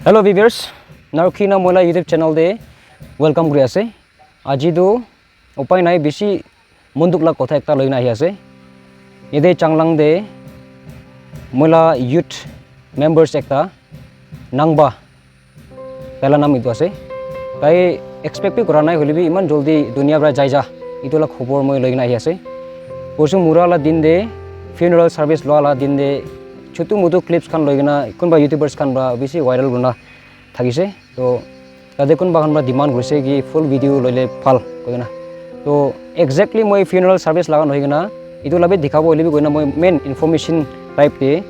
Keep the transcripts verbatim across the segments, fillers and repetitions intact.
Hello viewers, Narukhina Moila YouTube channel te welcome kuri ase. Aji tu upai nai, bishi mon dukh la kotha ekta loina ahi ase. Yate Changlang te Moila youth members ekta Nangba, taila nam etu ase. Tai expect bi kura nai, hoilebi iman joldi dunia pra jai ja, etu la khobor moi loikena ahi ase. Porsu mura la din te, funeral service lua la din te, chutu mutu clips khan loikena kunba YouTubers khan pra bishi viral kurina thakise. To tate kunba khan pra demand kurise ki full video loile bhal koikena. To exactly moi funeral service laga nohoikena etu la bi dikhabo hoilebi koina moi main information type te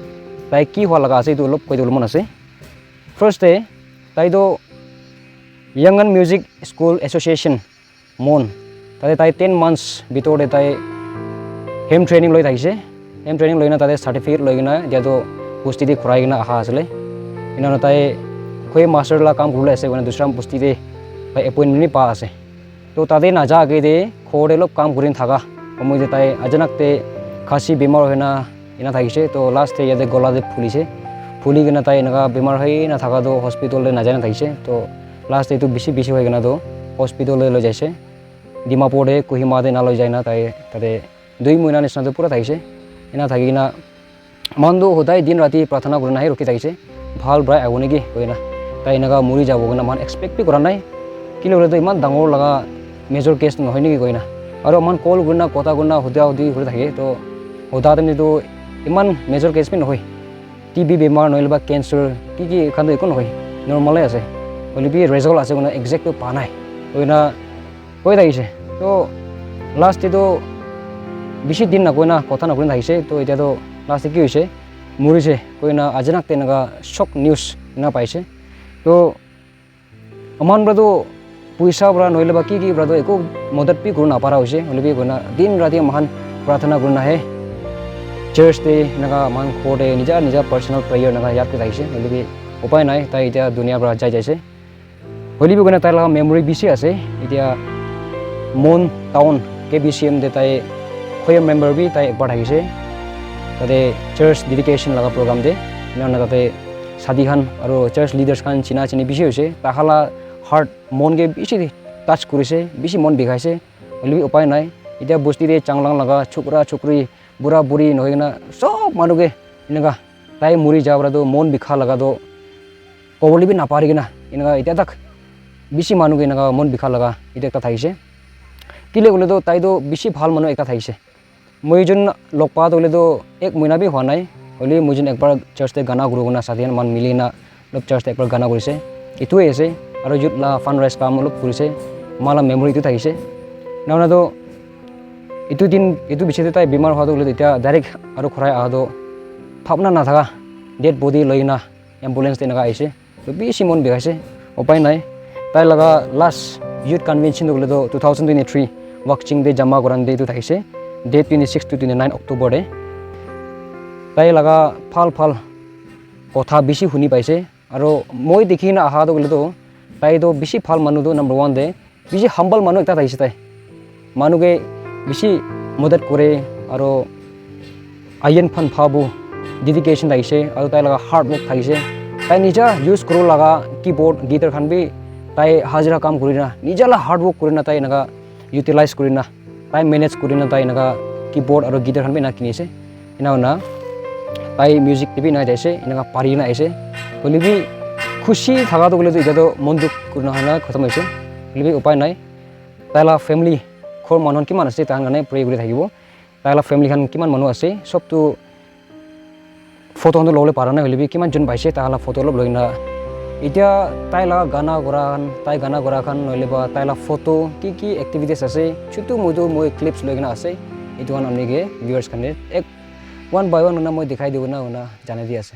tai ki hua laga ase etu olop koi dibole mon ase. First te tai toh Yangon Music School Association, Mon, tate tai ten months bitor te tai hem training loi thakise. Hem training loina tate certificate loikena etia toh bosti te ghurai kena aha asile. Ena hoina tai khoi master la kam kuribole ase koina dusra bosti te tai appointment bi pa ase. To tate naja age te ghor te olop kam kuri thaka somoi te tai achanak te khasi bimar hoina ena thakise. To last te yate gola te phulise, phuli kena tai enaka bimar hoina thaka to hospital te najai na thakise. To last te etu bishi bishi hoikena to hospital te loi jaise. Dimapur te Kohima te ena loi jaina tai tate dui mohina nisina to pura thakise. Ena thaki kena moikhan tu hodai din rati prarthana kurina he rukhi thakise, bhal para ahibo neki koina. Tai enaka muri jabo koina moikhan expect bi kura nai. Kile hoile tu iman dangor laga major case nohoi neki koina. Aru moikhan call kurina, kotha kurina, huda hudi kuri thake. To huda time te tu iman major case bi nohoi. T B bimar nohole ba cancer ki ki khan tu eku nohoi. Normal ase. Hoile bi result ase koina exact tu pa nai. Koina koi thakise. To last te to bishi din nakoina kotha nakoina thakise. To etia to last te ki hoise? Murise koina achanak te enaka shock news ena paise. To aman pra to puisa pra nohole ba ki ki pra to eku madad bi kuri napara hoise. Hoile bi koina din rati moikhan prarthana kurina he church te enaka moikhan ghor te nija nija personal prayer enaka yad kuri thakise. Hoile bi upai nai, tai etia dunia pra jai jaise. Hoile bi koina tai laga memory bishi ase. Etia Mon town K B C M te tai choir member bi tai ekbar thakise. Tate church dedication laga program te ena hoina tate sadi khan aru church leaders khan china chini bishi hoise. Taikhan la heart mon ke bishi touch kurise, bishi mon bikhaise. Hoile bi upai nai. Etia bosti te Changlang laga chokra chokri, bura buri nohoi kena sob manu ke enaka tai muri ja para tu mon bikha laga tu kobole bi napari kena enaka etia tak bishi manu ke enaka mon bikha laga etia ekta thakise. Kile koile tu tai tu bishi bhal manu ekta thakise. Moi jun log pa tu hoile tu ek mohina bi hua nai. Hoile moi jun ekbar church te gana kuru kena sadi khan moikhan mili kena olop church te ekbar gana kurise. Etu he ase. Aru youth la fundraise kam olop kurise. Moikhan la memory etu thakise. Ena hoina tu etu din, etu piche te tai bimar hua tu hoile tu etia direct aru ghurai aha tu bhabna nathaka dead body loi kena ambulance te enaka ahise. To bishi mon bikhaise. Upai nai. Tai laga last youth convention tu hoile tu two thousand twenty-three Wakching te jama kuran te etu thakise. Date twenty-six to twenty-nine October te. Tai laga bhal bhal kotha bishi huni paise. Aru moi dikhi na aha tu hoile tu tai tu bishi bhal manu tu number one te bishi humble manu ekta thakise tai. Manu ke bishi madad kore aru ayan phan phabu dedication thakise aru tai laga hard work thakise. Tai nija use kuru laga keyboard, guitar khan bi tai hajira kam kuri na nija la hard work kuri na tai enaka utilize kuri na time manage kuri na tai enaka keyboard aru guitar khan bi ena kini ase. Ena hoina tai music te bi ena jai ase, enaka pari kena ahi ase. Hoile bi khushi thaka tu hoile tu etia tu mon dukh kuri na hoina khatam hoise. Hoile bi upai nai. Tai la family, ghor manu khan kiman ase, tai khan karne pray kuri thakibo. Tai la family khan kiman manu ase, sob tu photo khan tu lobole para nai, hoile bi kiman jon paise, tai la photo olop loi kena. Etia tai la gana gura khan, tai gana gura khan, nohole ba tai la photo, ki ki activities ase, chutu mutu moi clips loi kena ase. Etu khan apni ke viewers khan ke ek one by one hoina moi dikhai dibo na hoina janai di ase.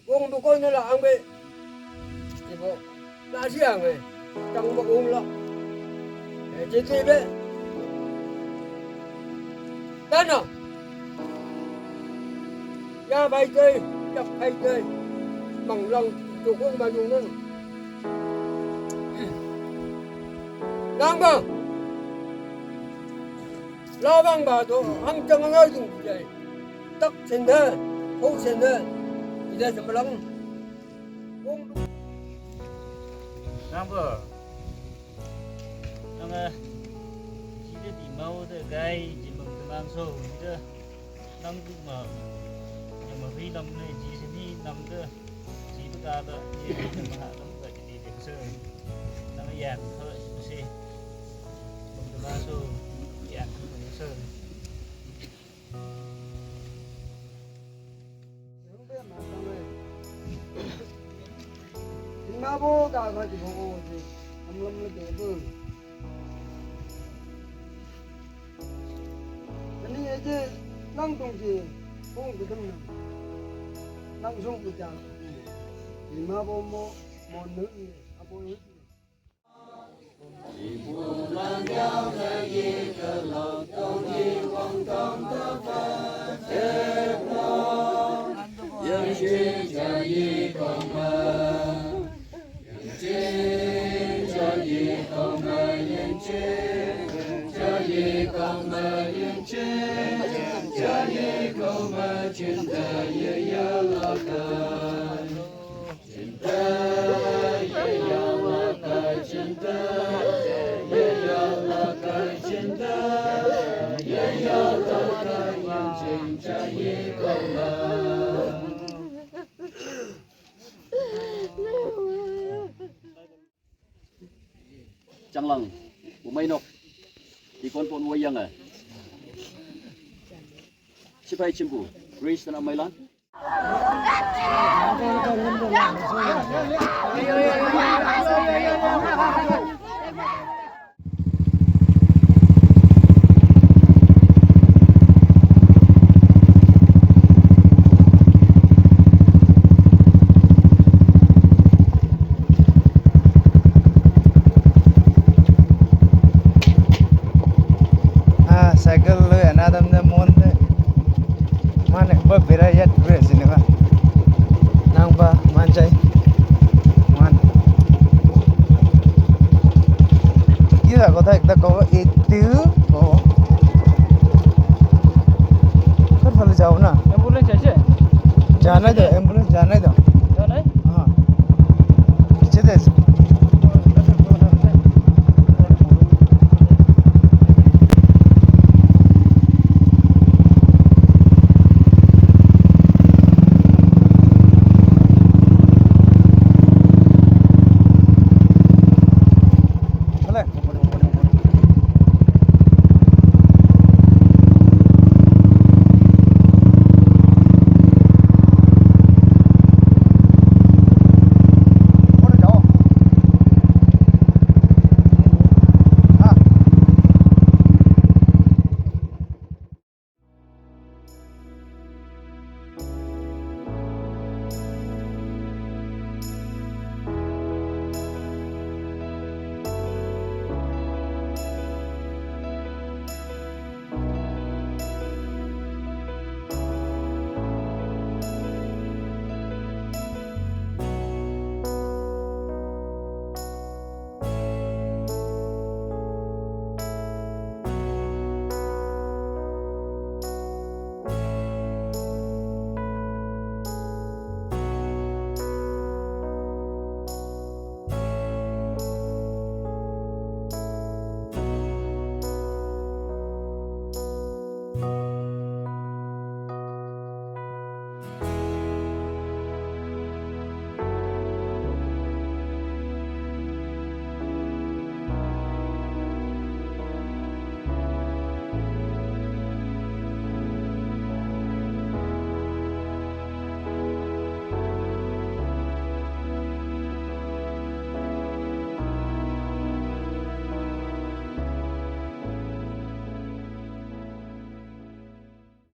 Wong bu koi na la ang be. Ibo. La si ang be. Tang ba wong la. Eh, je je be. Tana. Ya bai kai, ya bai kai. Mang lang tu kong ma yung nang. Nang ba. La bang ba to, ang chang ngai dung jai. Tak sen de, ho sen de, ida semalang. Nang ba, nang a, jide di mau de gai, jimang tenang so, ida, nang du ma, yang ma hui nam ne, ji sini nam de, ji tu ka da, ji tu ma ha nam ka ji de so, nang yan, ho, si, mong tenang so, yan, so. Ima bo ga ga ji bo ji, am lam le de bu. Ani e je nang dong ji, bong bu dong nang. Nang song bu ja. Ima bo mo, mo nu ni, a bo ni. Changlang, Umainok, Ikon Pon Wayanga, Sipai Chimpu, Grace Tanamailan. Adam na mon de. Mane ba bera yat bre sine ba. Nang ba manjai. Man. Kila kotha ekta ko etu ko. Kotfale jao na? Ambulance ase? Janai do, ambulance janai do.